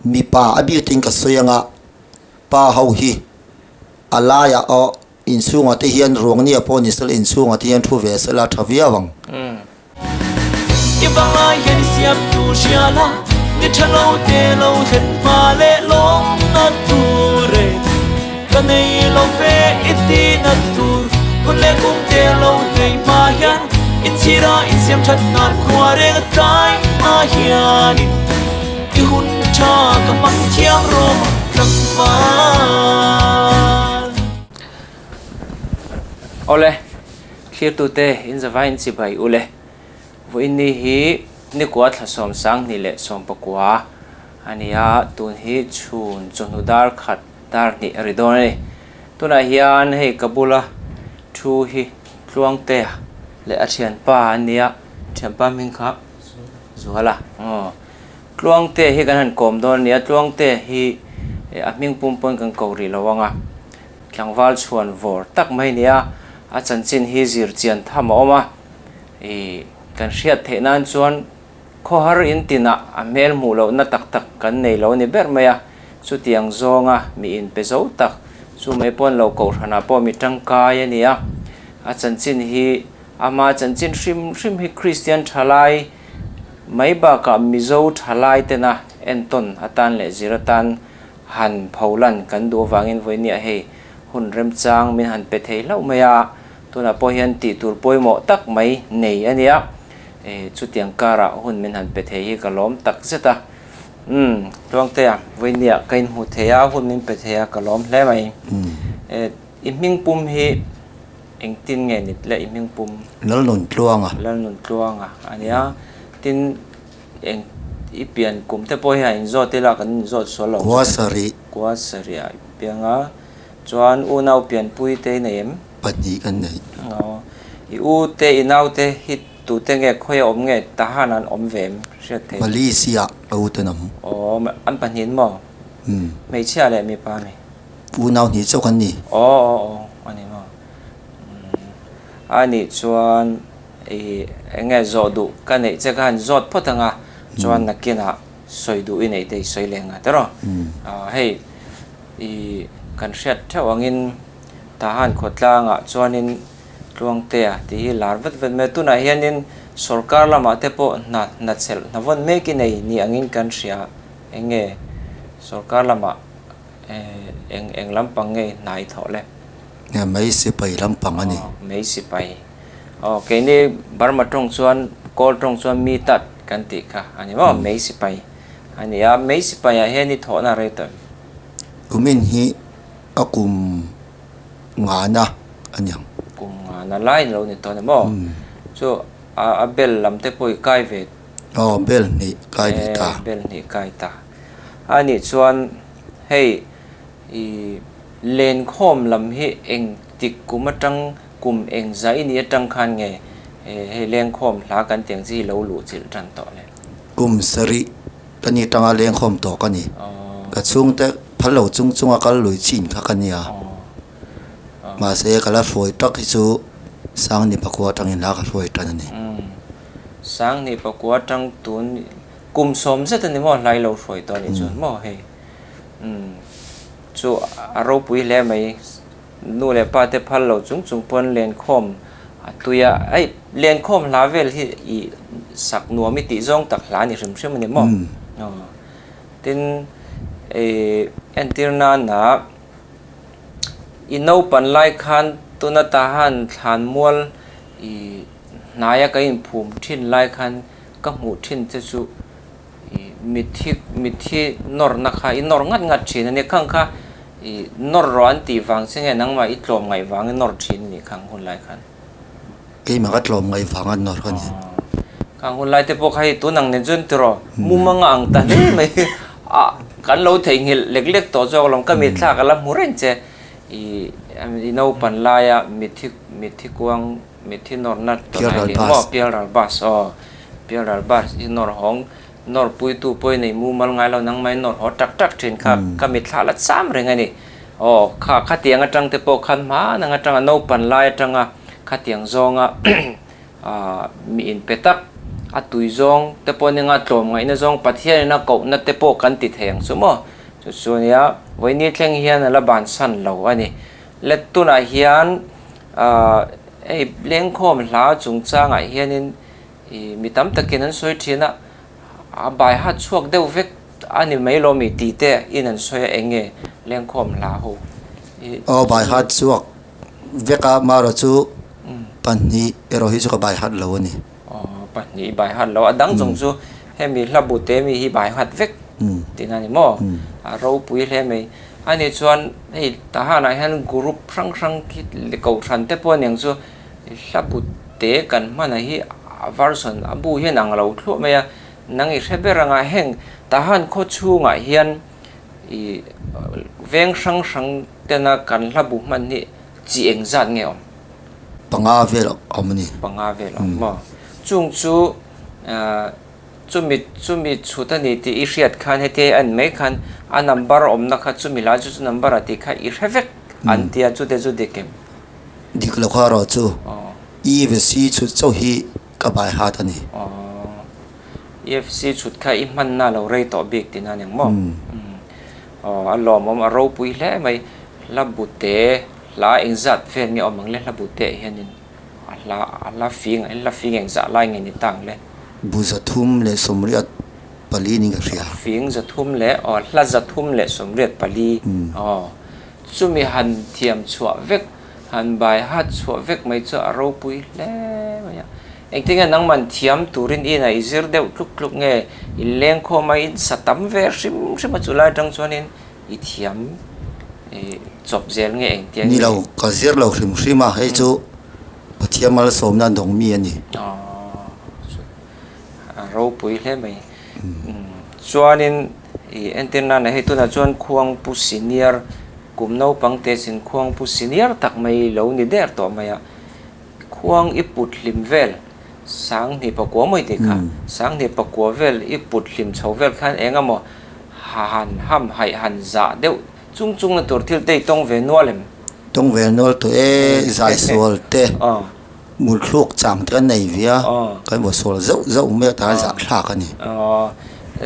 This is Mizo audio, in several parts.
Mipa a biakin ka sawi anga pa ho hi a laiah aw inchhungah te hian ruangnia pawh ni sela inchhungah te hian thu ve sela tha viau ang. I vangai hian i siam tu hria la, ni tha lo te lo thlen hma leh lawm na tur e. Ka nei lo ve i ti na tur, hun leh kum te lo nei hma hian inchhira insiam that nan khua reng a tlai hma hianin i hun tha ka hmang thiam rawh tlangval. Awle, thlirtute in zavai in chibai ule. Vawiinni hi nikua thla 22 leh 19 a ni a, tun hi chhun chawhnu dar khat dar hnih a ri dawn a ni. Tunah hian hei ka bula thu hi Tluangtea leh a thianpa an ni a, thianpa hming kha Zuala aw. Tluangtea hi kan han kawm dawn a ni a, Tluangtea hi a hming pum pawn kan ko rih lo ang a, tlangval chhuan vawr tak mai a ni a, a chanchin hi zir chian tham a awm a, ih kan hriat theih nan chuan Khawhar in tinah a hmel hmuh lohna tak tak kan nei lo ni ber mai a, chutiang zawnga mi inpe zo tak chu mai pawn lo kohhranah pawh mi tangkai a ni a. A chanchin hi ama chanchin hrim hrim hi Kristian thalai mai bakah Mizo thalai tena entawn atan leh zir atan han pholan kan duh avangin vawinia hei hun remchang min han pe thei hlauh mai a, tunah pawh hian tih tur pawimawh tak mai nei a ni a. E, chutiang karah hun min han pe thei hi ka lawm tak zet a. Umm, Tluangtea, vawinia ka inhmu thei a, hun min pe thei a, ka lawm hle mai. E, i hming pum hi engtin nge nit le i hming pum? Lalnun Tluanga. Lalnun Tluanga a nia. Tin, eng, i pian kum te pawh hi a inzawt ila kan inzawt sual lo. Kua sarih. Kua sarih ah i piang a. Chuan unau pianpui te i nei em? Pahnih kan nei. Aw. I u te, i nau te hi tute nge, khawi a awm nge, Tahan an awm ve em? Hriat theih. Malaysia a u ten awm. Aw, an pahnih maw? Umm. Hmeichhia leh mipa mi? Unau hnih chauh kan ni. Aw, aw, aw, a ni maw? Umm. A nih chuan i eng nge zawh duh ka neih che kha han zawt phawt ang a, chuan nakinah sawi duh i neih te i sawi leh ang a tiraw? Aw, hei i kan hriat theuh angin Tahan khawtlangah chuanin Tluangtea tih hi lar vet vet mai a. Tunah hianin sorkar lamah te pawh hna hna chelh hna vawn mek i nei ni angin kan hria. Eng nge sorkar lamah eng eng lampang nge hna i thawh le? Nge mei sipai lampang a ni. Aw mei sipai. Aw keini Burma tawng chuan Kawl tawng chuan mi tat kan tih kha a ni maw? Mei sipai a ni a. Mei sipaiah hian i thawhna rei tawh em? Kumin hi A kum ngana a niang. Kum ngana lai lo ni tawh a ni maw? Chu a bel lam te pawh i kai ve. Aw bel hnih kai ve ta. Bel hnih kai ta. A nih chuan hei i lenkhawm lam hi eng tik kum atang kum eng zah i nih atang khan nge hei lengkhawm hla kan tih ang chi hi lo luh chilh tan tawh le? Kum sarih Ka ni tanga lengkhawm tawh ka ni. Ka chhungte phal lo chung chunga kal lui chin kha ka nia. Mahse ka la hruai tak hi chu Sangni pakua atangin la ka hruai tan a ni. Sangni pakua atang tun kum sawm zet a ni maw hlai lo hruai tawh a nih chuan maw hei. Chu a ropui hle mai. Nu leh pa te phal lo chung chung pawn lenkhawm a tui a, hei lenkhawm hla vel hi i sak nuam i tih zawng tak hla a ni hrim hrim a ni maw? Tin, i entir nana i naupan lai khan tuna tahan thlan mual i hnaia ka inphum thin lai khan ka hmuh thin che chu I mitthi mitthi nawrna kha i nawr ngat ngat thin a ni. Khang kha i nawr rawh an tih vang che nge nangmah i tlawm ngaih vang i nawr thin a nih khang hun lai khan? Keimah ka tlawm ngaih vang a nawr a ni. Khang hun lai te pawh kha hei tun ang nen chuan tiraw mumang a ang ta hle mai a kan lo theihnghilh lek lek tawh zawk alawm ka mitthlak a la hmu reng che i i naupan laia mitthi mitthi kuang Mitthi nawrna tawlai leh maw Pialral bus aw Pialral bus i nawr hawng nawr puitu pawhin ei mumal ngai lo nang mai nawr haw tak tak thin kha ka mitthla la cham reng a ni aw kha khatiang atang te pawh khan hma nang atanga naupan lai atanga khatiang zawnga mi inpe tak A tui zawng te pawh ninga tlawm ngaihna zawng Pathianin a kohna te pawh kan ti thei ang chu maw? Chu chu a nia, vawiini thleng hian a la bansan lo a ni. Le tunah hian hei lengkhawm hla chungchangah hianin ih mi tam takin an sawi thin a, a bai hat chhuak deuh vek a ni mai lo mi tih te in an sawi a eng nge lengkhawm hla ho hi. Aw bai hat chhuak vek a, marawh chu pahnih erawh hi chu ka bai hat lo a ni. Aw pahnih i bai hat lo a dang chung chu hemi hla bu te mi hi bai hat vek tihna a ni maw? A ropui hle mai. Ani chuan hei tahanah hian group hrang hrang khi kohhran te pawh aniang chu hla bu te kan hmanah hi a version a bu hian ang lo thluah mai a, nang i hre ber anga heng tahan khaw chhungah hian ih veng hrang hrang tena kan hla bu hman hi chi engzat nge awm? Panga vel a awm a ni. Panga vel a awm maw? Chung chu chumi chumi chhut a ni tih i hriat khan hetia i en mai khan a number awmna kha chumi lai chu chu number a tih kha i hre vek an tia chute chu dik em? Dik lo kha erawh chu EFC chhut chauh hi ka bai hat a ni. EFC chhut kha i hmanna lo rei tawh bik tihna a ni ang maw? Aw a lawmawm a ropui hle mai hla bute. Hla engzat vel nge awm ang le hla bu te ah hianin a hla a hla fing a hla fing engzah lai nge ni ta ang le. Bu 384 niin ka hria. Fing zathum leh aw hla 384 aw chumi han thiam chhuah vek han bai hat chhuah vek mai chu a ropui hle mai a. Engtin nge nangman thiam turin i inah i zir deuh tluk tluk nge i lengkhawm a i sa tam ve hrim hrim a chulai atang chuanin I thiam chawp zel nge engtia nge? Ni lo, ka zir lo hrim hrim a, hei chu Pathian malsawmna dawng mi a ni. A ropui hle mai. Chuanin i entir nana hei tunah chuan Khuangpu senior kum naupang te sin Khuangpu senior tak mai lo ni der tawh mai a. Khuang i put hlim vel Sanghnih pakua mawi tih kha Sanghnih pakua vel i put hlim chho vel khan eng emaw han ham haih han zah deuh chung chung na tur thil te i tawng ve nual em? Tawng ve nual tawh e, zai sual te, muthluk chang te kan nei ve a, kan vaw sual zauh zauh mai a tah zah thlak a ni. Aw,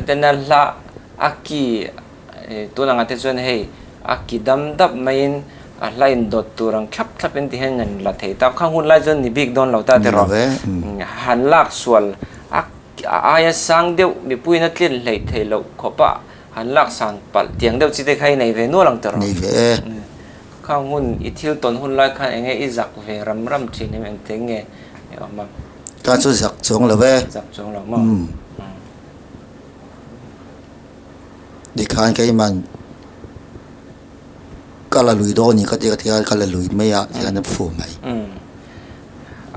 tena hla a ki Tun angah te chuan hei a ki dam dap maiin a hla in dawt tur ang thlap thlap in ti hian an la thei ta. Khang hun lai chuan ni bik dawn lo ta tiraw. Han lak sual a aia sang deuh mipuiin a tlin hleih theih loh khawp a han lak san palh tiang deuh chi te kha i nei ve nual ang tiraw. Nei ve e. Khang hun i thil tawn hun lai khan enge i zak ve ram ram thin em engte nge i awm a. Ka chu zak chuang lo e. Zak chuang lo maw. Tikhan keiman ka la lui dawn ni ka ti ka ti a ka la lui mai a tihian a phu mai.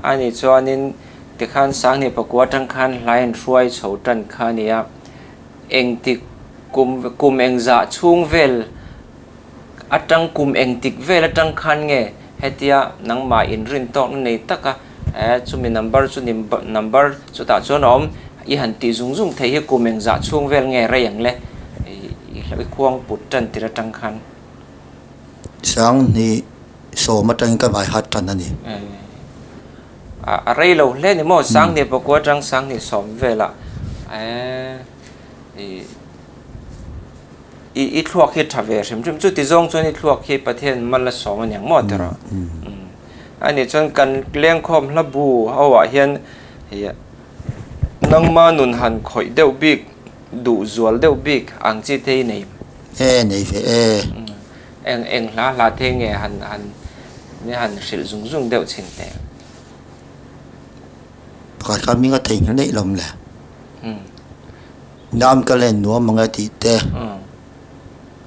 A nih chuanin tikhan Sanghnih pakua atang khan hlai an hruai chho tan kha a ni a, engtik kum kum engzah chhung vel atang kum engtik vel atang khan nge hetia nangmah inrin tawkna nei taka Eh, chumi number chu ni number chutah chuan a awm, i han tih zung zung thei hi kum engzah chhung vel nge rei ang le, i khuang put tan tir atang khan. Sanghnih sawm atangin ka vai hat tan a ni. Eh, a rei lo hle ni maw, Sanghnih pakua atang Sanghnih sawm velah, eh, i. I i thluak hi tha ve hrim hrim chu ti zawng chuan i thluak hi Pathian mal a sawm a niang maw tiraw? A nih chuan kan lengkhawm hla bu ho ah hian nangma nun han khawih deuh bik duh zual deuh bik ang chi te hi nei. E nei ve e. Eng eng hla hla te nge han han han hrilh zung zung deuh chhin teh. Pakhat kha hming a theihnghilh neih lo le. Nam ka len nuam ang e tih te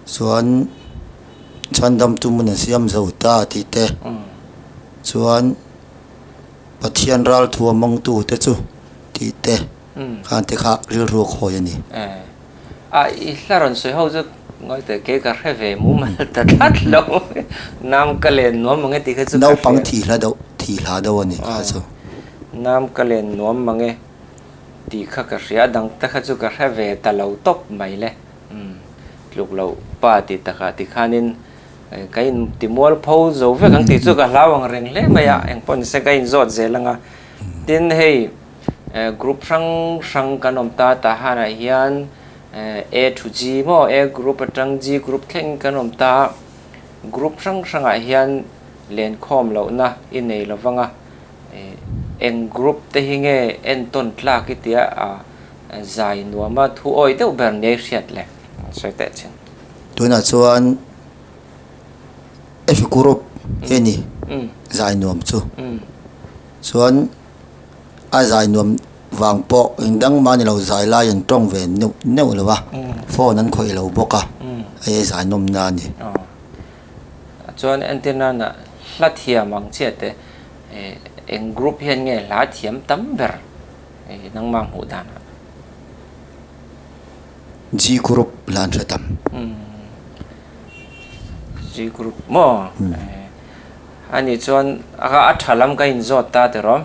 chuan chhandam tumin a siam zo ta tih te chuan Pathian ral thu a mawngtu te chu tih te khan te kha rilru a khawi a ni. A i hla rawn sawi ho chu ngawi teh kei ka hre ve mumal ta tlat lo nam ka len nuam ang e tih kha chu ka hria. Naupang thih hla deuh thih hla deuh a ni kha chu. Nam ka len nuam ang e. Tih kha ka hria, a dang te kha chu ka hre ve ta lo tawp mai le. Umm, tluk loh pa tih takah tikhanin ka in ti mualpho zo vek ang tih chu ka hlau ang reng hle mai a, engpawh nise ka inzawt zel ang a. Tin hei, Group hrang hrang kan awm ta tahanah hian A to G maw A group atang G group thleng kan awm ta. Group hrang hrangah hian lenkhawm lohna i nei lo vang a, eng group te hi nge entawn tlak i tia a zai nuama thu awi deuh ber nia i hriat le? Sawi teh chin. Tunah chuan F group hi a ni zai nuam chu. Chuan a zai nuam vang pawh eng dang mah ni lo zai lai an tawng ve neuh neuh lo a, phone an khawih lo bawk a, hei zai nawmna a ni. Chuan entir nana hla thiam ang chiah te eng group hian nge hla thiam tam ber nangmah hmuh danah? G group hla an hre tam. G group maw? Ani chuan a tha lam ka inzawt ta tiraw.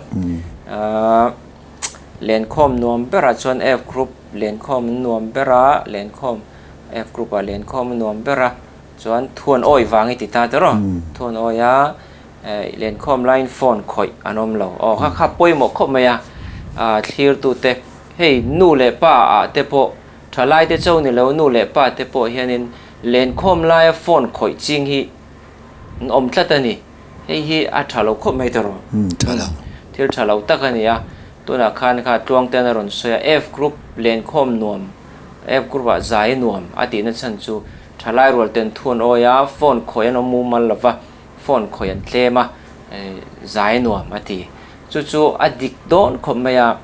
Lenkhawm nuam berah chuan F group lenkhawm an nuam ber a, lenkhawm F group ah lenkhawm a nuam ber a, chuan thuan awi vang i ti ta tiraw. Thuan awi a lenkhawm laiin phone khawih an awm lo. Aw kha kha pawimawh khawp mai a, thlirtute hei nu leh pa ah te pawh thalaite cho ni lo nu leh pa te pawh hianin lenkhawm laia phone khawih ching hi an awm tlat a ni. Hei hi a tha lo khawp mai ta rawh. Umm tha lo. Thil tha lo tak a ni a. Tunah khan kha Tluangten a rawn sawi a, F group lenkhawm nuam, F group ah zai nuam a tihna chhan chu thalai rual ten thu an awi a, phone khawih an awm mumal lo va, phone khawih an tlem a, zai nuam a ti. Chu chu a dik dawn khawp mai a,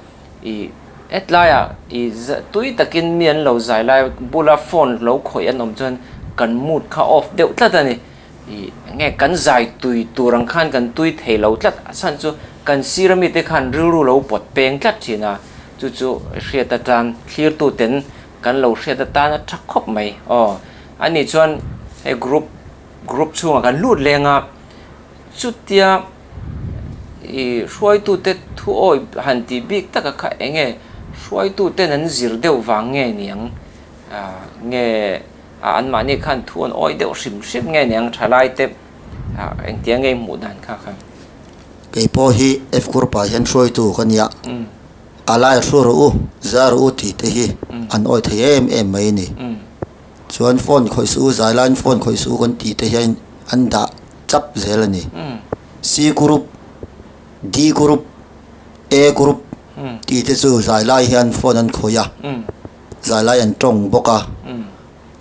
I hetlaiah i tui takin mi an lo zai lai bula phone lo khawih an awm chuan kan mood kha off deuh tlat a ni. I nge kan zai tui tur ang khan kan tui thei lo tlat a chhan chu kan sir ami te khan rilru lo pawt peng tlat thin a, chu chu hriat atan thlirtu ten kan lo hriat atan a tha khawp mai. Aw ani chuan hei group group chhungah kan lut leng a, Chutia i hruaitute thu awi han tih bik taka kha eng nge hruaituten an zir deuh vang nge niang nge anmahni khan thu an awi deuh hrim hrim nge niang thalaite engtia nge i hmuh dan kha kha. Kei pawh hi F group ah hian hruaitu ka nia, a lai hru rawh u, za rawh u tih te hi an awi thei em em mai a ni. Chuan phone khawih suh u, zai laiin phone khawih suh u kan tih te hian an dah chap zel a ni. C group, D group, A group tih te chu zai lai hian phone an khawih a, zai lai an tawng bawk a,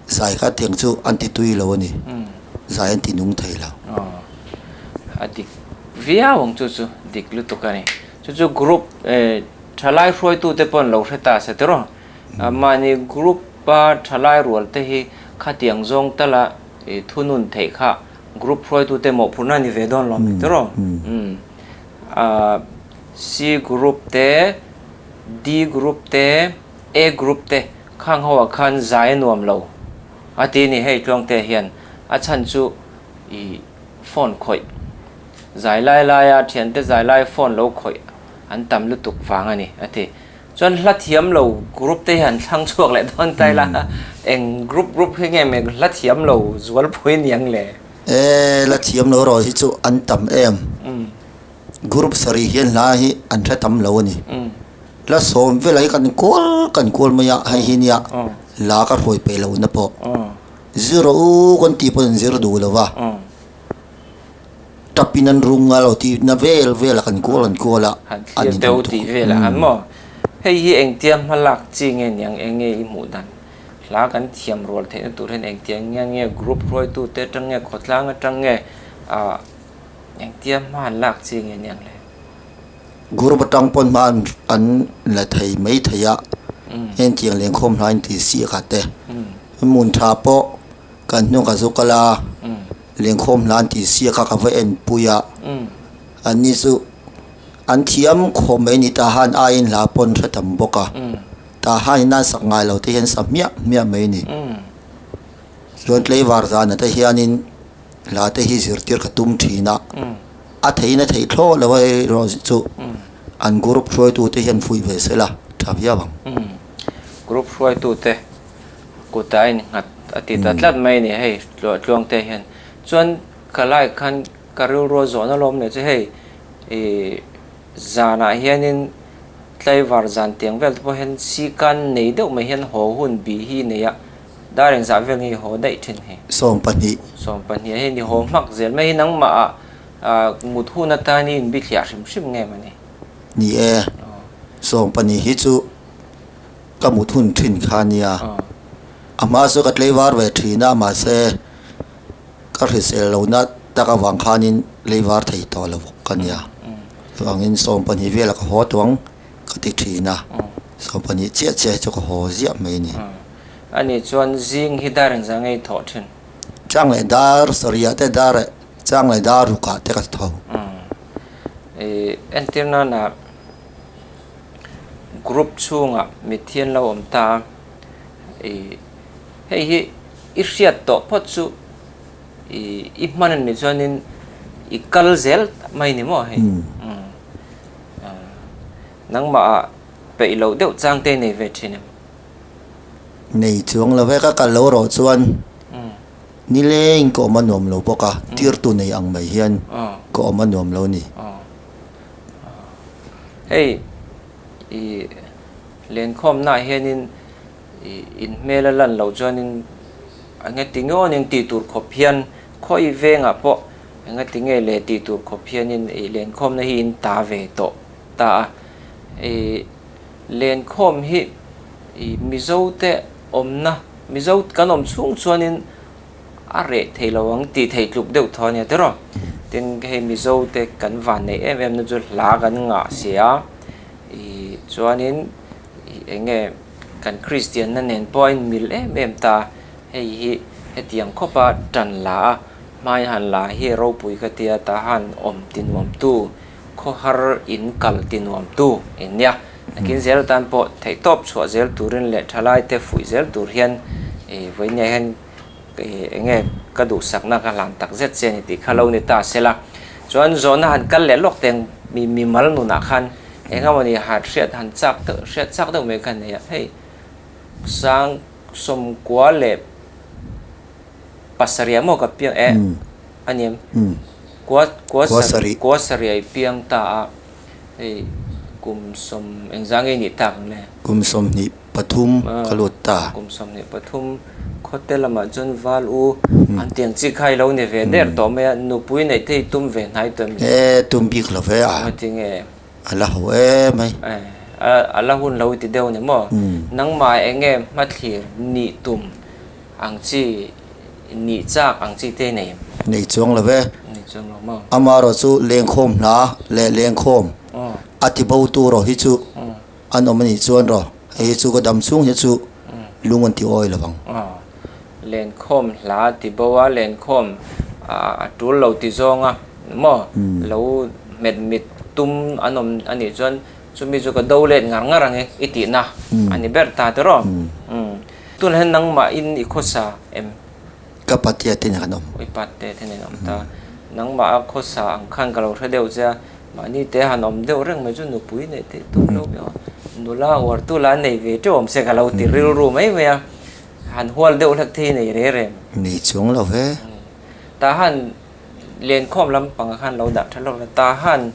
zai kha tiang chu an ti tui lo a ni, zai an ti nung thei lo. A dik viau ang chu chu, dik lutuk a ni. Chu chu group thalai hruaitute pawh an lo hre ta se tiraw? Mahni group a thalai rual te hi khatiang zawng tala thunun theih kha group hruaitute mawhphurhna a ni ve dawn lo mi tiraw? C group te, D group te, A group te khang ho ah khan zai a nuam lo a ti a ni hei Tluangte hian a chhan chu i phone khawih zai lai laia thiante zai lai phone lo khawih an tam lutuk vang a ni a ti. Chuan hla thiam lo group te hi han thlang chhuak leh dawn ta ila, eng group group hi nge me hla thiam lo zualpui niang le? E, hla thiam lo erawh hi chu an tam em. Group sarih hian hla hi an hre tam lo a ni. Hla sawm velah hi kan kual kan kual mai a, hei hi nia hla ka hruai peih lohna pawh. Zir rawh u kan tih pawh an zir duh lo va. Tap in an rum ngal lo tih na vel vel a kan kual kan kual a. Han thlir deuh tih vel a han maw. Hei hi engtia hma lak chi nge niang eng nge i hmuh dan? Hla kan thiam rual theihna tur hian engtia ngian nge group hruaitu te atang nge khawtlang atang nge ah engtia hma han lak chi nge niang le? Group atang pawn hma an la thei mai thei a, hengtiang lengkhawm hla in tih siak ah te hmun tha pawh kan hnung ka zu kal a. Lengkhawm hlan tih sia kha ka va en pui a, an ni chu an thiam khawp mai ni Tahan aiin hla pawn hre tam bawk a, Tahan in an sak ngai lo te hian sa hmiah hmiah mai ni. Chuan Tleivar zana te hianin hla te hi zirtir ka tum thin a, a theihin a theih thlawh lo a erawh chu an group hruaitu te hian fuih ve sela tha viau ang. Group hruaitu te Kut a innghat a ti ta tlat mai a ni hei Tluangte hian. Chuan ka lai khan ka rilru a zawn alawm leh chu hei ih zanah hianin Tlaivar zan tiang vel te pawh hian sikan nei deuh mai hian haw hun bih hi nei a, dar engzah vel nge i haw daih thin hi? 20. 20 ah hian i haw hmak zel mai hi nangmah ah mut hun atan i inbithliah hrim hrim nge mawni? Ni e, 20 hi chu ka mut hun thin kha nia. A hma chu ka tlaivar ve thin a, mahse ka hrisel lohna tak avang khanin leivar thei tawh lo ka nia. Chuvangin 20 velah ka haw tawh ang ka ti thin a, 20 chiah chiah hi chu ka haw ziah mai a ni. Ani chuan zing hi dar engzah nge i thawh thin? Chang leh dar sarih ah te dar eh chang leh dar ruk ah te ka tho. Entir nana group chhungah mitthi an lo awm ta a, hei hi i hriat tawh phawt chu i hman a nih chuanin i kal zel mai ni maw hei? Nangmah peih loh deuh chang te nei ve thin em? Nei chuang lo ve, ka kal lo rawh chuan nileng ka awm a nuam lo bawk a, tirtu nei ang mai hian ka awm a nuam lo ni. Hei i lenkhawmnaah hianin i inhmel a lan loh chuanin engati nge aw ning tih tur khawp hian khawi vengah pawh engati nge le tih tur khawp hianin i lenkhawmna hi in ta ve tawh ta a. I lenkhawm hi i Mizote awmna Mizo kan awm chhung chuanin a reh thei lo ang tih theih tluk deuh thaw a nia tiraw. Tin hei Mizo te kan van neih em em na chu hla kan ngah si a, ih chuanin ih eng nge kan Kristian na nen pawh a inmil em em ta, hei hi hetiang khawp a tan la a, hmai han la hi ropui ka tia ta han awm ti nuam tu, khawhar in kal ti nuam tu in nia. Nakin zel atan pawh theihtawp chhuah zel turin leh thalai te fuih zel tur hian ih vawinia hian eng nge ka duhsakna ka hlan tak zet che a ni tih kha lo ni ta se la. Chuan zawhna han kal leh lawk teng mi mimal nunah khan eng emawni han hriat han chak deuh hriat chak deuh mai kha nei a, hei sang 97 maw ka piang eh a ni em? Kua kua kua sarih a i piang ta a, hei kum sawm engzah nge i nih tak ang le? Kum 23 ka lut ta. Kum 23 khawte lamah chuan val u an tiang chi kha i lo ni ve der tawh mai a, nupui neih te i tum ve hnai tawh em? E tum bik lo ve a. Engati nge? A la ho e mai. E a la hun lo i ti deuh ni maw? Nangmah eng nge hmathlir nih tum ang chi nih chak ang chi te i nei em? Nei chuang lo ve. Nei chuang lo maw? Amaherawhchu lengkhawm hla leh lengkhawm a ti bo tur aw hi chu An awm a nih chuan rawh, hei hi chu ka dam chhung hi chu lung an ti awi lo vang. Lenkhawm hla ti bo a, lenkhawm a tul lo ti zawng a maw lo hmet mit tum an awm a nih chuan chumi chu ka do let ngar ngar ang e i tihna a ni ber ta tiraw. Tunah hian nangmah in i khawsa em? Ka patea te nen kan awm. I patea te nen awm ta. Nangmah a khawsa ang khan ka lo hre deuh che a, mahni te han awm deuh reng mai chu nupui neih theih tum lo mai a, nula uar tu la nei ve teuh awm se ka lo ti rilru mai mai a, han hual deuh hlek thei nei re rem. Nei chuang lo ve. Tahan lenkhawm lampang khan lo dah tha lawk la, tahan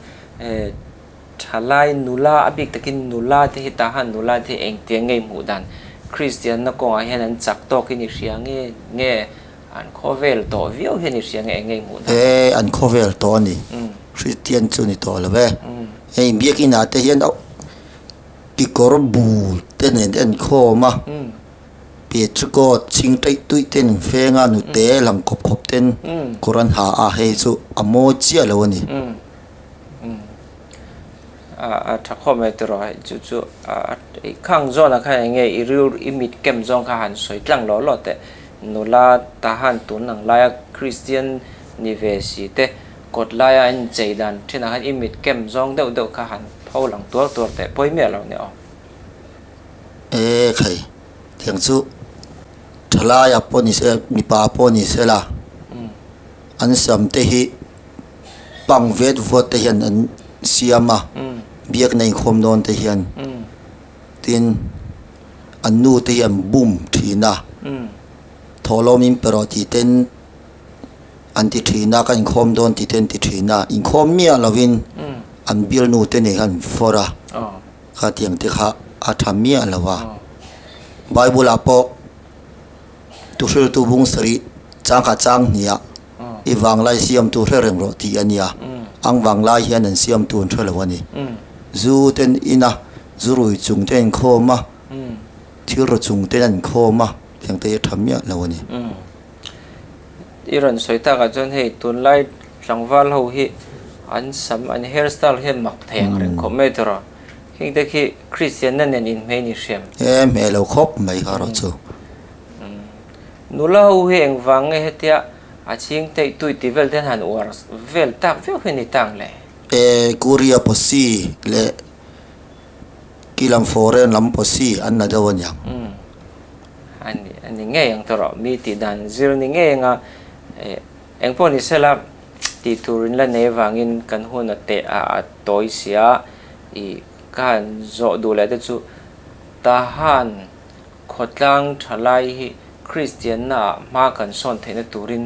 Thalai nula a bik takin nula te hi tahan nula te hi engtiang nge hmuh dan Kristianna kawngah hian an chak tawkin i hria nge nge an khawvel tawh viau hian i hria nge eng nge hmuh dan? E an khawvel tawh a ni. Kristian chu ni tawh lo e. Hei biakinah te hian kekawr bul te nen te an khawm a, petticoat chhing taih tuih te an feng a, nute lang khawp khawp ten kawr an ha a, hei chu a mawi chiah lo a ni. A tha khawp mai tiraw hei chu chu i khang zawnah khan eng nge i rilru i mit kem zawng kha han sawi tlang lawh lawh teh nula tahan tun ang laia Kristian ni ve si te kawt laia an inchei dan thinah khan i mit kem zawng deuh deuh kha han pho lang tuar tuar teh pawi miah lo ni aw. E khai tiang chu thalaia pawh ni se mipa pawh ni se la an sam te hi. Pang vet vuat te hian an siam a, biakna inkhawm dawn te hian tin an nu te hi an bum thin a, thawhlawm in pe rawh tih ten an ti thin a, ka inkhawm dawn tih te an ti thin a, inkhawm miah lovin an bialnu te nen khan an fawr a. Khatiang te kha a tha miah lo a. Bible ah pawh Thuhriltu bung sarih changkhat chang hniah i vanglai siamtu hre reng rawh tih a nia. Ang vanglai hian an siamtu an hre lo a ni. Zu ten ina zu rui chung te an inkhawm a, thil raw chung te an inkhawm a, tiang te hi a tha miah lo a ni. I rawn sawi takah chuan hei tunlai tlangval ho hi an sam an hair style hian mak thei ang reng khawp mai tawrh a, khing te khi Kristianna nen inhmei ni hriam. E hmeh lo khawp mai kha rawh chu. Nula ho hi engvang nge hetia a chhing teih tuih ti vel te hian han uar vel tak viau hi ni tang le? E Korea pawsi leh Kilam foreign lam pawsi an la deuh aniang. A ni a ni ngei ang tawh rawh. Mi tih dan zir ni ngei anga eng pawh ni sela tih tur in la nei avangin kan hun a teh a a tawi si a, ih ka han zawh duh leh te chu Tahan khawtlang tha lai hi Kristianna ah hma kan sawn theihna turin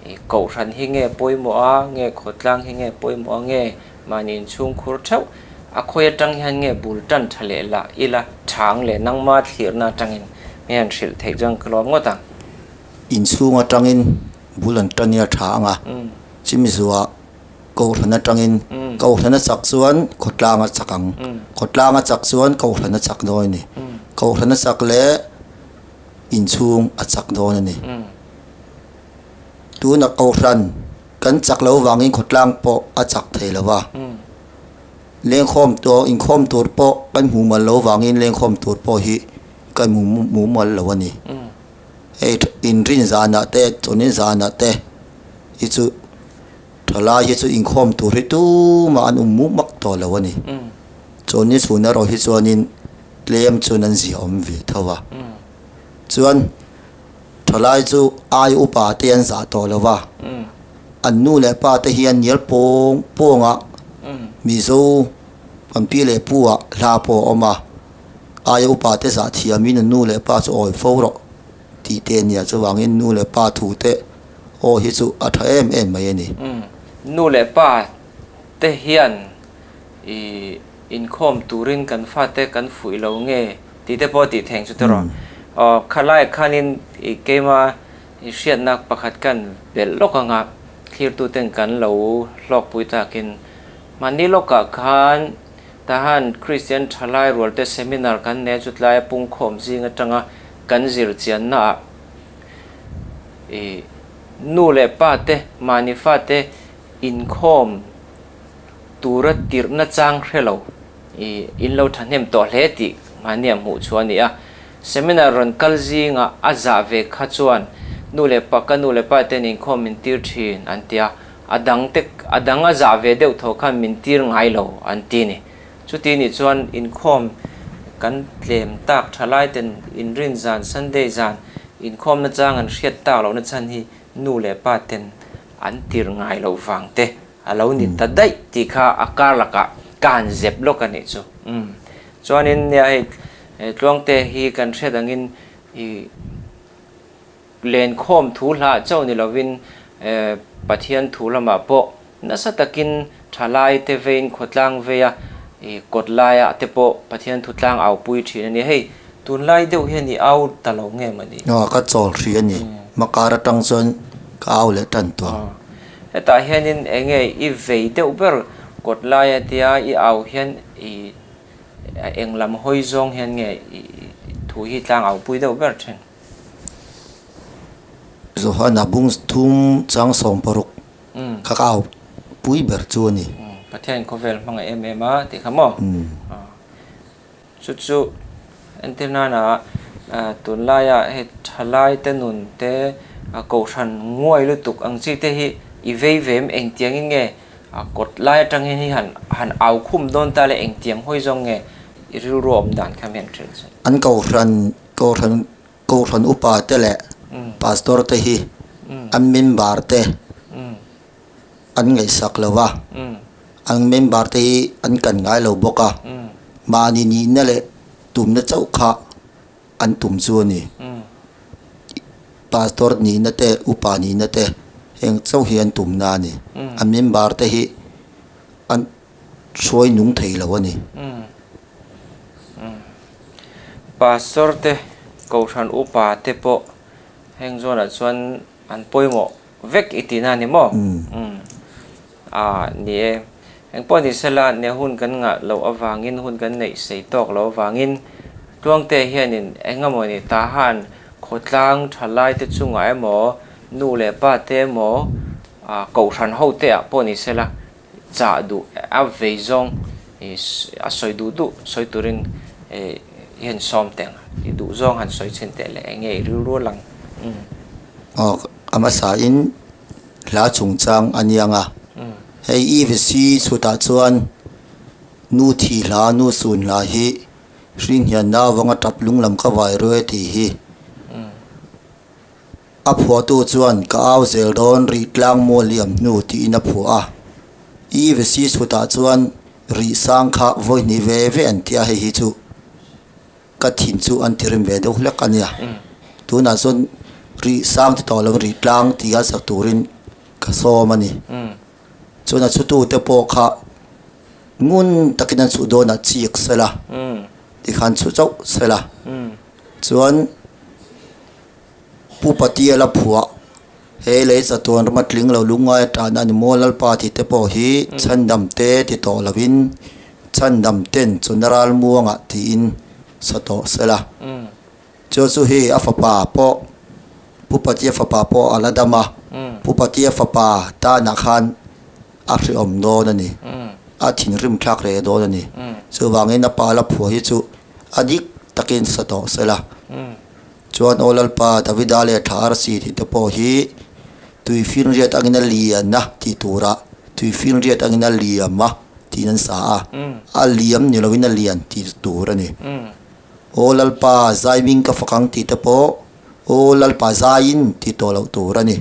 ih kohhran hi nge pawimawh a, nge khawtlang hi nge pawimawh a, nge mahni inchhungkhur theuh a khawi atang hian nge bul tan tha leh lah ila chhang leh nangma thlirna atangin mi han hrilh theih chuan ka lawm ngawt ang. Inchhung atangin bul an tan nia tha ang a, chimi zuah kohhran atangin kohhran a chak chuan khawtlang a chak ang, khawtlang a chak chuan kohhran a chak dawn a ni, kohhran a chak leh inchhung a chak dawn a ni. Tuna kohhran Kan chak lo vangin khawtlang pawh a chak thei lo va, lengkhawm tawh inkhawm tur pawh kan hmu mal lo vangin lengkhawm tur pawh hi kan hmu hmu mal lo a ni. Hei inrin zanah te chawnin zanah te hi chu thalai hi chu inkhawm tur hi tumah an awm muk mak tawh lo a ni. Chawni chhun erawh hi chuanin tlem chuan an ziaawm ve tho a, chuan. Thalai chu ai upa te an zah tawh lo va, an nu leh pa te hian nial pawng pawngah Mizo kan pi leh pu ah hla pawh a awm a, ai upa te zah thiamin an nu leh pa chu awi fo rawh tih te a nia, chuvangin nu leh pa thu te aw hi chu a tha em em mai a ni. Nu leh pa te hian i Inkhawm turin kan fate kan fuih lo nge tih te pawh tih theng chu te rawh. Aw khalai khanin i keima i hriatna pakhat kan belh lawk anga thlirtuten kan lo hlawkpui takin mahni lawkah khan tahan Kristian thalai rualte seminar kan nei chu tlaia pungkhawm zing atanga kan zir chiannaah i nu leh pa te mahni fate inkhawm tura tirhna chang hre lo i in lo thahnem tawh hle tih mahnia hmuh chu a ni a. Seminar rawn kal zingah a zah ve kha chuan nu leh pa ka nu leh pa ten inkhawm min tir thin an ti a, a dang te a dang a zah ve deuh tho khan min tir ngai lo an ti ni. Chuti nih chuan inkhawm kan tlem tak tha lai ten inrin zan Sunday zan inkhawmna chang an hriat tak lohna chhan hi nu leh pa ten an tir ngai loh vang te A lo ni ta daih tih kha a kar lakah ka han zep lawk a nih chu. Umm. Chuanin nia hei Tluangte hi kan hriat angin i lenkhawm thu hlah chauh ni lovin Pathian thu lamah pawh nasa takin thalai te veiin khawtlang veia i kawt laiah te pawh Pathian thu tlang au pui thin a ni. Hei tunlai deuh hian i au ta lo nge mawni? Aw ka chawl hrih a ni. Makar atang chuan ka au leh tan tawh. Hetah hianin eng nge i vei deuh ber kawt laia tia i au hian i eng lam hawi zawng hian nge i thu hi tlang au pui deuh ber thin? Johana bung thum chang 16 kha ka au pui ber chu a ni. Pathian khawvel hmangaih em em a tih kha maw? Chu chu entir nana tunlaia hei thalai te nun te kohhran nguai lutuk ang chi te hi i vei ve em engtiangin nge kawt lai atang hian hi han han au khum dawn ta le engtiang hawi zawng nge i rilru awm dan kha mian ṭhen chu. An kohhran kohhran kohhran upa te leh pastor te hi an member te an ngaihsak lo va, an member te hi an kan ngai lo bawk a, mahni nihna leh tumna chauh kha an tum chu a ni. Pastor nihna te, upa nihna te heng chauh hi an tumna a ni. An member te hi an hruai nung thei lo a ni. Pastor te, Kohhran upa te pawh heng zawnah chuan an pawimawh vek i tihna a ni maw? Umm. Aa, ni e. Engpawh ni sela, ne hun kan ngah loh avangin, hun kan neih sei tawk loh avangin Tluangte hianin eng emaw ni tahan khawtlang thalai te chungah emaw, nu leh pa te emaw, Kohhran ho te ah pawh ni sela, chah duh a vei zawng a sawi duh duh sawi turin i han sawm teh ang i duh zawng han sawi chhin teh le eng nge i rilru a lang. Aw a hmasain hla chungchang a niang a, hei EVC chhutah chuan nu thi hla nu sun hla hi hringhian nauvanga tap lunglam ka vai ruai tih hi. A phuahtu chuan ka au zel dawn rih tlang maw liam hnu tiin a phuah a. I vesi chhutah chuan rih sang kha vawi hnih ve ve an ti a, hei hi chu ka thin chu an ti rim ve deuh hlek a nia. Tunah chuan rih sang ti tawh lovin rih tlang ti a sak turin ka sawm a ni. Chuan a chhutute pawh kha ngun takin an chhuh dawnah chik sela tikhan chhu chauh sela chuan. Pu Patiala phuah, He lei chatuan rama tling lo lungngai atan a ni maw Lalpa tih te pawh hi chhandam te ti tawh lovin chhandam ten chuna ral muangah tiin sa tawh sela. Chu chu hi a fapa pawh Pu Patia fapa pawh a la dam a, Pu Patia fapa tanah khan a hrehawm dawn a ni, a thinrim thlak hle dawn a ni. Chuvangin a pa la phuah hi chu a dik takin sa tawh sela. Chuan Aw Lalpa, Davida leh Thla Arsi tih te pawh hi tuifinriat angin a lian a tih turah tuifinriat angin a liam a tiin an sa a, a liam ni lovin a lian tih tur a ni. Aw Lalpa, zaiming ka fak ang tih te pawh Aw Lalpa zaiin tih tawh loh tur a ni.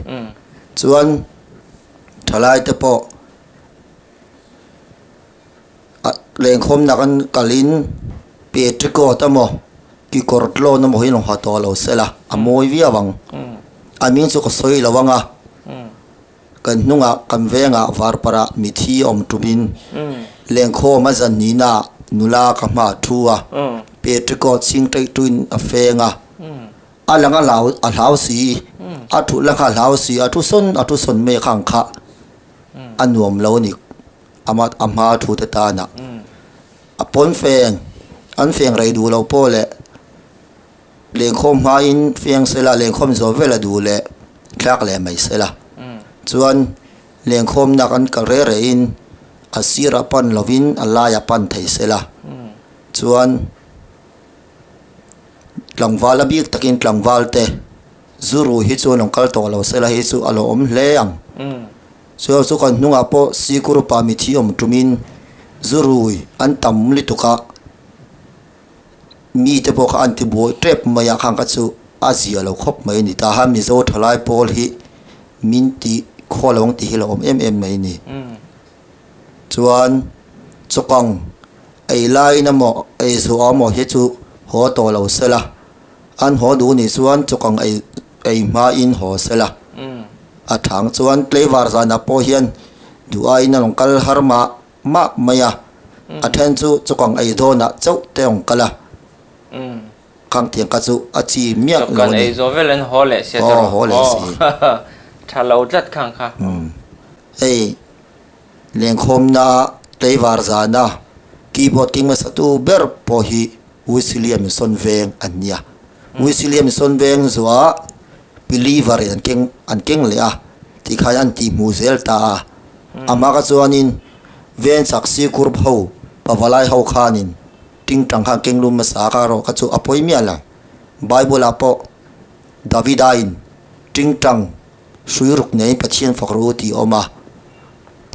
Chuan thalai te pawh Lengkhawmna kan kalin petticoat emaw kekawr tlawn emaw hi a lo ha tawh lo sela a mawi viau ang. A hming chu ka sawi lo ang a, kan hnungah kan vengah varparah mithi a awm tumin lengkhawm a zan nihnaah nula ka hma a thu a, petticoat chhing ṭaih ṭuin a feng a, a lang a hlau a hlau si, a thut la kha a hlau si, a thu sawn a thu sawn mai kha ang kha a nuam lo a ni. Ama a hma thu te tana a pawn feng an feng rei duh loh pawh leh lengkhawm hmain feng sela lengkhawm zawh vel a duh leh thlak leh mai sela chuan lengkhawmna kan kal reh rehin a sirah pan lovin a laiah pan thei sela chuan tlangval a bik takin tlangval te zu rui hi chu an rawn kal tawh lo sela hi chu a lo awm hle ang. Chuan chu kan hnungah pawh sikuru pa mithi awm tumin zu rui an tam lutuk a, mite pawh kha an ti buai tep mai a khang kha chu a zia lo khawp mai a ni. Tah hian Mizo thalai pawl hi min tih khaw lo ang tih hi a lo awm em em mai a ni. Chuan chawkang ei laiin emaw ei zuah emaw hi chu haw tawh lo sela, an haw duh nih chuan chawkang ei ei hmain haw sela. A thang chuan Tleivar zanah pawh hian duh aiin a rawn kal har mah mah mai a, a then chu chawkang ei dawnah chauh te a rawn kal a, khang tiang kha chu a chi miah lo a ni. Chawkang ei zawh vel an haw leh sia tawh rawh. Haw leh si. Tha lo tlat khang kha. Hei lengkhawmna Tleivar zana keyboard keng hmasa tu ber pawh hi Wisilia Mission Veng an nia. Wisilia Mission Veng zuah Believer in an keng an keng leh a tikhan an tih hmuh zel ta a. Amah kha chuanin Ven chak Sikur ho pavalai ho khanin tingtang khan keng lum hmasa a kha erawh kha chu a pawi miah lo. Bible ah pawh Davida in tingtang hrui ruk neiin Pathian fak rawh u tih a awm a.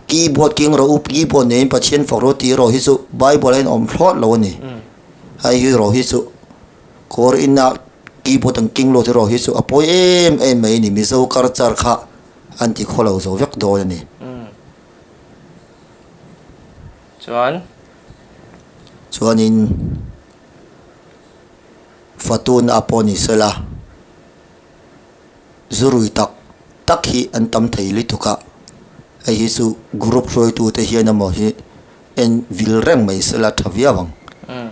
Keyboard keng rawh u keyboard neiin Pathian fak rawh u tih erawh hi chu Bible ah hian a awm thlawt lo a ni. Hei hi erawh hi chu Kawr ina keyboard an keng lut erawh hi chu a pawi em em mai a ni. Mizo culture kha an ti khaw lo zo vek dawn a ni. Chuan? Chuanin Fatuna a pawh ni sela zurui tak tak hi an tam thei lutuk a, hei hi chu group hruaitute hian emaw hi en vil reng mai sela tha viau ang.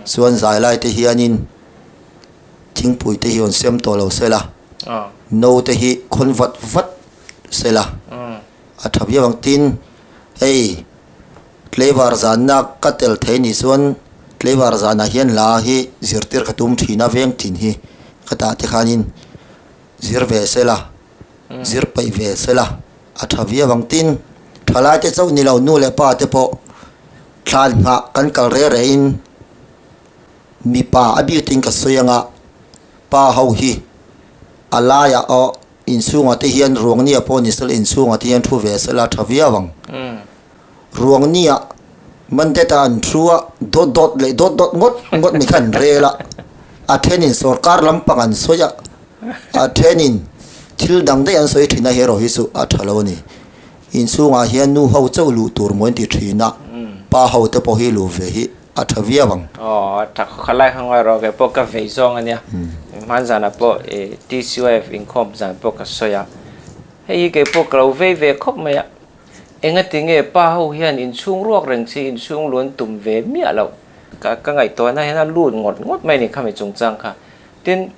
Chuan zai lai te hianin. Thingpui te hi rawn sem tawh lo sela, no te hi khawn vat vat sela a tha viau ang. Tin, hei tleivar zanna ka tel thei nih chuan tleivar zanah hian hla hi zirtir ka tum thin a, veng thin hi ka tah te khanin zir ve sela, zir peih ve sela a tha viau ang. Tin, thalai te chauh ni lo nu leh pa te pawh thlan nghah kan kal reh rehin. Mipa a bikin ka sawi anga pa ho hi a laiah aw inchhungah te hian ruangnia pawh ni sela inchhungah te hian thu ve sela tha viau ang. Ruangnia Mandate-a an thu a dawt dawt leh dawt dawt ngawt ngawt mai kha an rel a, a thenin sorkar lampang an sawi a, a thenin thil dang daih an sawi thin a herawh hi chu a tha lo a ni. Inchhungah hian nu ho chauh luh tur maw an ti thin a, pa ho te pawh hi luh ve hi. A tha viau ang. Aw, a tha khawk khalai kha ngawi rawh kei pawh ka vei zawng a nia. Hman zanah pawh i TCOF inkhawm zan pawh ka sawi a. Hei hi kei pawh ka lo vei ve khawp mai a. Engati nge pa ho hian inchhung ruak reng si inchhung luan tum ve miah loh. Ka ka ngaihtuahna hian a lut ngawt ngawt mai a ni khami chungchang kha. Tin,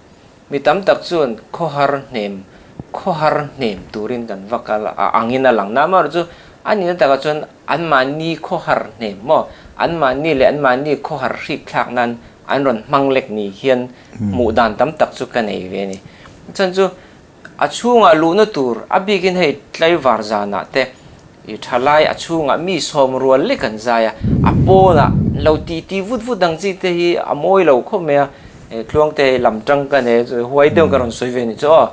mi tam tak chuan khawhar hnem khawhar hnem turin kan va kal a angin a lang. Namaherawhchu chu a nihna takah chuan Anmahni khawhar hnem maw? Anmahni leh anmahni khawhar hrik thlak nan an rawn hmang lek ni hian hmuh dan tam tak chu ka nei ve a ni. Chhan chu a chhungah luhna tur a bikin hei tlaivar zanah te i thalai a chhungah mi sawm rual lek an zai a, a pawnah lo tih tih vut vut ang chi te hi a mawi lo khawp mai a, Tluangte hei lam tang ka nei a, huai deuh ka rawn sawi ve a ni chu aw.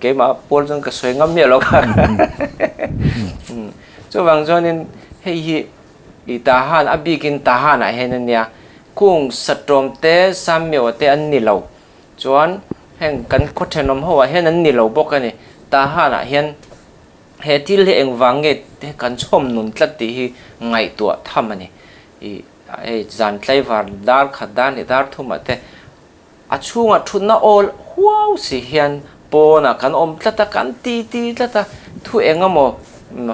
Keimah pawl chuan ka sawi ngam miah lo kha. Chuvang chuanin hei hi i Tahan, a bikin Tahanah hian a nia, kung Satawm te, Sammeo te an ni lo. Chuan heng kan khaw thenawm ho ah hian an ni lo bawk a ni. Tahanah hian he thil hi engvang nge kan chhawm nun tlat tih hi ngaihtuah tham a ni. I hei zan tlaivar dar khat dar leh dar thumah te A chhungah thutna awl huau si hian pawnah kan awm tlat a, kan ti ti tlat a, thu eng emaw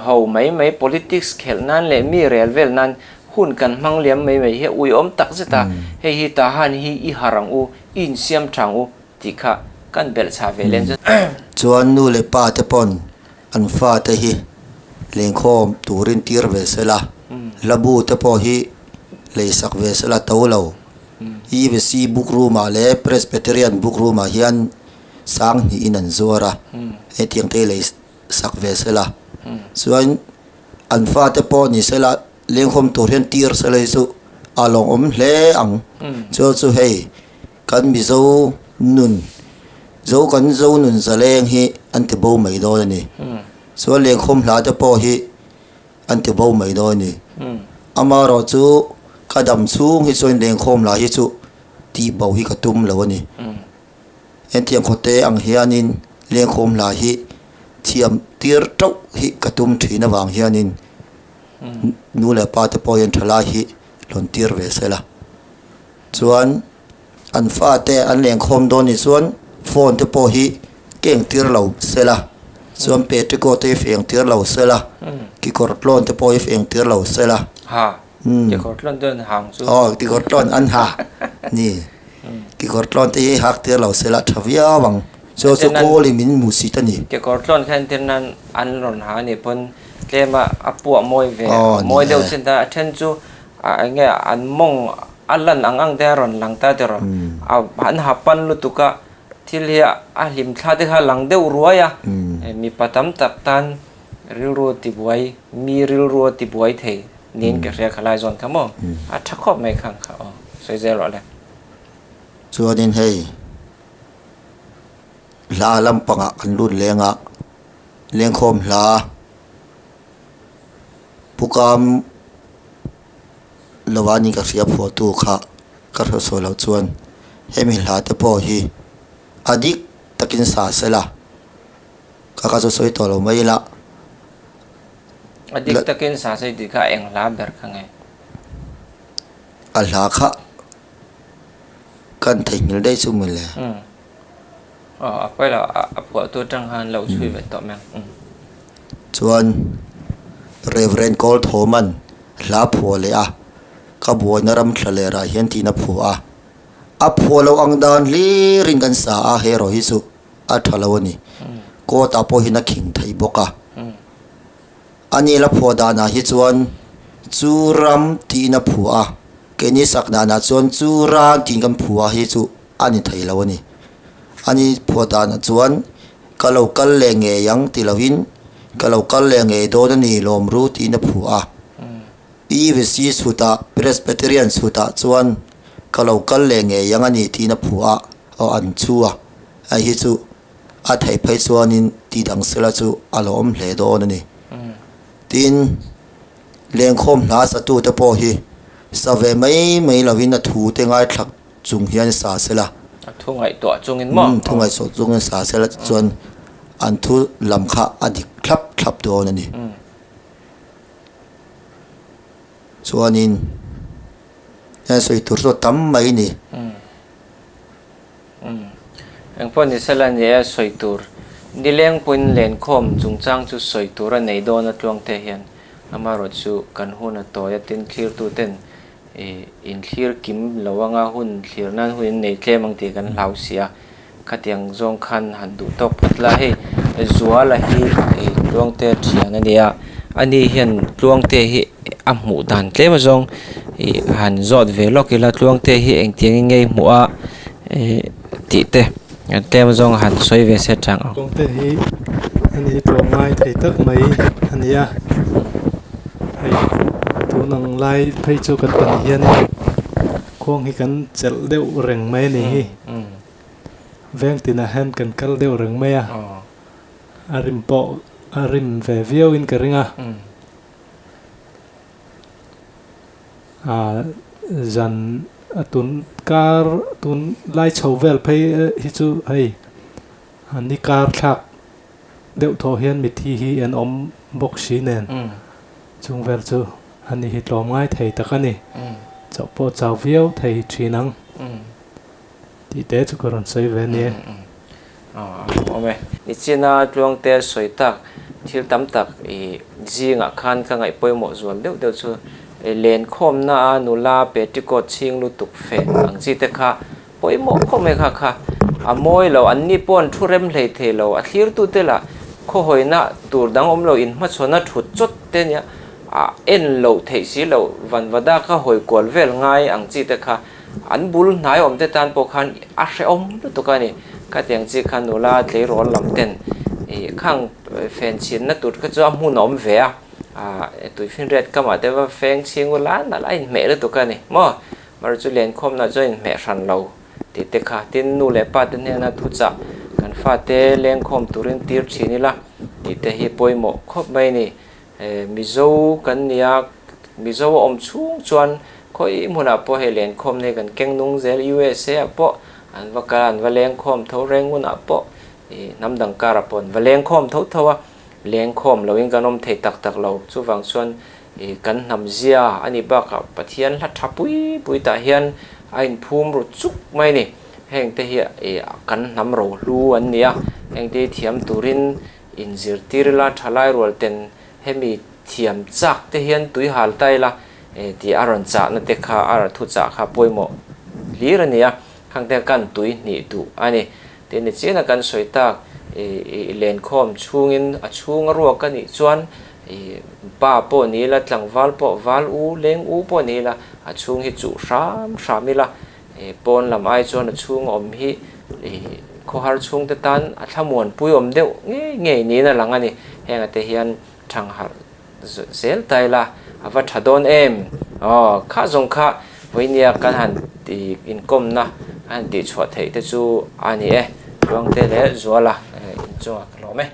ho mai mai politics khelh nan leh mi rel vel nan hun kan hmang liam mai mai hi a uiawm tak zet a, hei hi Tahan hi i har ang u, i insiam tha ang u tih kha kan belh chhah ve lem chu. Chuan nu leh pa te pawn an fate hi lengkhawm turin tir ve sela, hlabu te pawh hi leisak ve sela to lo. EVC book room ah leh Presbyterian book room ah hian sang hnihin an zuar a, hetiang te hi lei sak ve sela. Chuan an fate pawh ni sela lengkhawm tur hian tir sela hi chu a lawngawm hle ang. Chuan chu hei kan Mizo nun, Zo kan Zo nun zaleng hi an ti bo mai dawn a ni. Chuan lengkhawm hla te pawh hi. an ti bo mai dawn a ni. Amaherawh chu ka dam chhung hi chuan lengkhawm lah hi chu tih bo hi ka tum lo a ni. Hetiang khawte ang hianin lengkhawm lah hi thiam tir tauh hi ka tum thin avang hianin nu leh pa te pawh hian thalai hi rawn tir ve se la. Chuan an fate an lengkhawm dawn ni chuan phone te pawh hi keng tir lo sela chuan petticoat te hi feng tir lo sela kekawr tlawn te pawh hi feng tir lo sela ha kekawr tlawn te an hang chu aw kekawr tlawn an ha ni kekawr tlawn te hi hak tir lo sela tha viau ang chu chu kawl in min hmu sit a ni kekawr tlawn kha entir nan an rawn ha a nih pawn tlem a a puah mawi ve mawi deuh chin ta a then chu A eng nge an mawng a lan ang ang te a rawn lang ta tiraw? A an ha pan lutuk a, thil hi a hlim thla te kha a lang deuh ruai a, mipa tam tak tan rilru a tibuai, mi rilru a tibuai thei niin ka hria khalai zawn kha maw? A tha khawp mai khang kha aw, sawi zel rawh le. Chuanin hei hla lampangah kan lut leng a, lengkhawm hla. Pukam lova ni ka hria phuahtu kha ka hre sawi loh chuan hemi hla te pawh hi a dik takin sa sela ka ka chu sawi tawh lo mai ila. A dik takin sa se tih kha eng hla ber kha nge? A hla kha kan theihnghilh daih chu mawle. Aw a pawi lo a phuahtu atang khan lo chhui ve tawh mai ang. Chuan Rev. Kawlthawman hla phuah leh a, Ka buaina ram thla lerah hian tihna phuah a. A phuah loh ang dan hlirin kan sa a, he erawh hi chu a tha lo a ni. Court ah pawh hian a khing thei bawk a. A ni la phuah danah hi chuan chu ram tiin a phuah a, keini sak danah chuan chu ran tiin kan phuah hi chu a ni thei lo a ni. A ni phuah danah chuan ka lo kal leh ngei ang ti lovin ka lo kal leh ngei dawn a ni lawm ru tiin a phuah a. EVC chhutah Presbyterian chhutah chuan ka lo kal leh ngei ang a ni tiin a phuah a, aw an chu a, hei hi chu a theih phei chuanin tih dang sela chu a lo awm hle dawn a ni. Tin, lengkhawm hla satute pawh hi sa ve mai mai lovin a thu te ngaithlak chung hian sa sela. A thu ngaihtuah chungin maw? Umm, thu ngaihtuah chungin sa sela chuan an thu lam kha a dik thlap thlap dawn a ni. Chuanin heng sawi tur chu a tam mai ni. Engpawh ni sela ni e, sawi tur nileng pawhin lenkhawm chungchang chu sawi tur a nei dawn a tluang te hian amaherawh chu kan hun a tawi a tin thlirtu ten ih inthlir kim lo anga hun thlir nan hun in nei tlem ang tih kan hlau si a. Khatiang zawng khan han duh tawk phawt la, hei Zuala hi Tluangte thian a nia, ani hian Tluangte hi a hmuh dan tlem azawng ih han zawt ve lawk ila Tluangte hi engtiangin nge i hmuh a ih tih te tlem azawng han sawi ve se chang ang. Tluangte hi ani tlawmngai thei tak mai a ni a, hei tun ang lai phei chu kan pahnih hianin khuang hi kan chelh deuh reng mai a ni hi. Veng tinah hian kan kal deuh reng mai a, a rim pawh a rim ve viau in ka ring a. Aa zan a tun kar tun lai chho vel phei hi chu hei ni kar thlak deuh thawh hian mithi hi an awm bawk si nen chung vel chu ani hi tlawm ngai thei tak a ni. Chauh pawh chau viau thei thin ang. Tih te chu ka rawn sawi ve ania. Awm e. Nichina Tluangte sawi tak thil tam tak i zingah khan ka ngaih pawimawh zual deuh deuh chu lenkhawmna a nula petticoat chhing lutuk fen ang chi te kha pawimawh khawp mai kha kha a mawi lo an ni pawh an thu rem hlei thei lo a thlirtute lah khawhawina tur dang awm lo inhmachhawn a thut chawt te nia a en loh theih si loh vanvada kha hawi kual vel ngai ang chi te kha An bul hnai awm te tan pawh khan a hrehawm lutuk a ni. Khatiang chi kha nula tleirawl lam ten ih khang fen chhinna tur kha chu a hmun a awm ve a, ah tuifinriat kamah te va feng chhing ula nalh a inhmeh lutuk a ni maw. Mar chu lenkhawmna chu a inhmeh hran lo tih te kha. Tin, nu leh pa te hnena thuchah kan fate lengkhawm turin tir thin ila tih te hi pawimawh khawp mai a ni. Mizo kan nia, Mizo a awm chhung chuan khawi hmunah pawh hei lenkhawm nei kan keng nung zel, USA ah pawh an va kal a, an va lengkhawm tho reng hunah pawh ih hnam dang karah pawh an va lengkhawm tho tho a, lengkhawm loin kan awm thei tak tak lo, chuvang chuan ih kan hnam zia a nih bakah Pathian hla tha pui pui tah hian a inphum ru chuk mai a ni, heng te hi ih kan hnam rohlu an ni a, heng te hi thiam turin Inzirtir ila thalai rual ten hemi thiam chak te hian tui hal ta ila tih a rawn chahna te kha a thu chah kha pawimawh hlir a ni a, khang te kan tui hnih duh a ni. Tin ni chian a kan sawi tak i lenkhawm chhungin a chhung a ruak a nih chuan i pa pawh ni ila tlangval pawh val u leng u pawh ni ila a chhung hi chuh hram hram ila Pawn lam ai chuan a chhung a awm hi khawhar chhungte tan a thlamuanpui awm deuh ngei ngei niin a lang a ni. Hengah te hian thangharh zel ta ila a va tha dawn em? Aw, kha zawng kha vawinia kan han inkawmna a han tihchhuah theih te chu a ni e. Tluangte leh Zuala inchungah ka hlawm e.